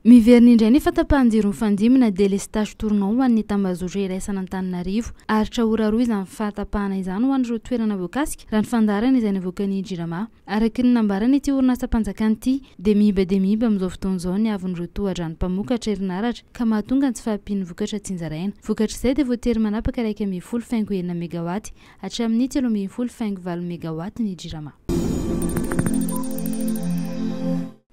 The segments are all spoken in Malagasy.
Miverina indray ny fahatapahan-jiro mifandimby na délestage tournant ho an'ny tambazotra iraisana Antananarivo. Haharitra ora roa izany fahatapahana izany ho an'ireo toerana voakasika, raha ny fandaharana izay navoakan'ny Jirama. Araka ny nambaran'ity orinasam-panjakana ity dia miiba dia miiba amin'izao fotoana izao ny haavon'ireo tohadrano mpamokatra herinaratra ka mahatonga ny tsy fahampian'ny vokatra tsinjaraina. Vokatr'izay dia voatery manapaka 11.6 megawatt hatramin'ny 13.8 megawatt ny Jirama.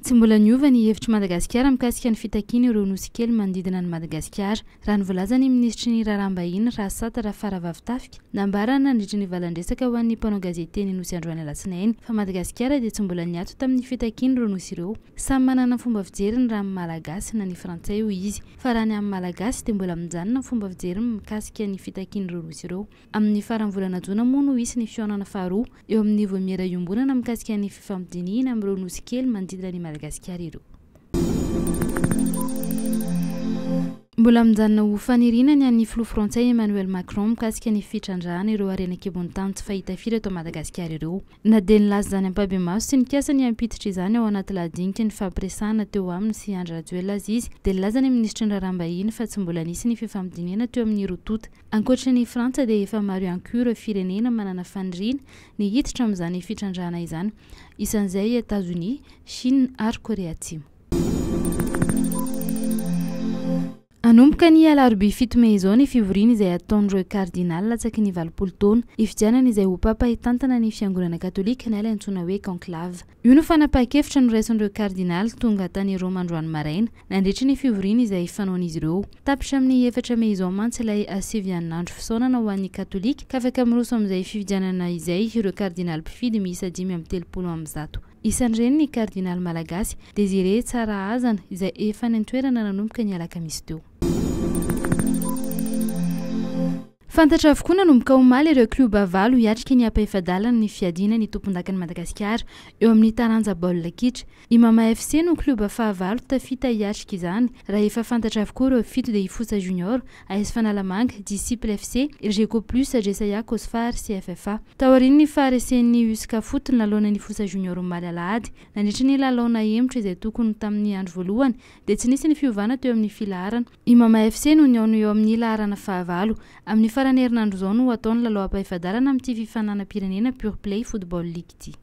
Tsy mbola niova ny hevitr'i Madagasikara mikasika ny fitakiana ireo nosy kely manodidina an'i Madagasikara, raha ny voalazan'ny minisitry ny Raharaham-bahiny, Rasata Rafaravavitafika, nambarany nandritra ny valan-dresaka ho an'ny mpanao gazety teny Anosy androany alatsinainy, fa Madagasikara dia tsy mbola niato tamin'ny fitakiana ireo nosy ireo. Samy manana ny fomba fijeriny raha amin'ny Malagasy na ny Frantsay, hoy izy, fa raha ny amin'ny Malagasy dia mbola mijanona ny fomba fijeriny mikasika ny fitakiana ireo nosy ireo. Amin'ny faran'ny volana jona moa no hisy ny fihaonana faharoa eo amin'ny Vaomiera iombonana mikasika ny fifampidinihina amin'ireo nosy kely manodidina an'i Madagasikara ireo. Mbola mijanona ho faniriana ny an'ny filoha frantsay Emmanuel Macron mikasika ny fitrandrahana ireo harena an-kibon'ny tany tsy fahita firy eto Madagasikara ireo. Na dia nilaza izany ampahibemaso sy nikasa ny hampiditra izany ao anaty lahadinika nifampiresahana teo aminy sy Andry Rajoelina aza izy dia nilaza ny minisitry ny Raharaham-bahiny fa tsy mbola nisy ny fifampidinihana teo amin'ny roa tonta. Ankoatra ny Frantsa dia efa maro ihany koa ireo firenena manana faniriana ny hiditra amin'izany fitrandrahana izany, isan'izay i Etazonia, Chine ary Korea Atsimo. Hanomboka ny alarobia 7 mey izao ny fivoriana izay hataon'ireo kardinaly latsaky ny 80 taona, hifidianana izay ho papa hitantana ny fiangonana katolika na ilay antsoina hoe conclave. Io no fanapahan-kevitra noraisin'ireo kardinaly tonga tany Roma androany maraina, nandritry ny fivoriana izay fanaon'izy ireo. Tapitra amin'ny 4 mey izao mantsy ilay sivian'andro fisaonana ho an'ny katolika ka afaka miroso amin'izay fifidianana izay ireo kardinaly mpifidy miisa 135. Isan'ireny ny kardinaly malagasy, Désiré Tsarahazana, izay efa any an-toerana nanomboka ny alakamisy teo. Fantatra avokoa nanomboka omaly ireo klioba valo hiatrika ny ampahefa-dalana ny fiadiana ny tompondakan'i Madagasikara eo amin'ny taranja baolina kitra. I Mama FC no klioba fahavalo tafita hiatrika izany. Raha efa fantatra avokoa ireo fito dia i Fosa Junior, AS Fanalamanga, Disciple FC, Elgeco Plus, Jesaya Cosfar, CFFA. Taorian'ny faharesen'ny Uscafoot nanoloana ny Fosa Junior omaly alahady, nandritra ny lalao nahemotra izay tokony ho tamin'ny andro voalohany, dia tsy nisy ny fiovana teo amin'ny filaharana. I Mama FC no nihaona eo amin'ny laharana fahavalo. Amin'ny faran'ny herinandro izao no ho atao ny lalao ampahefa-dalana amin'ity fifaninanam-pirenena Pure Play Football League ity.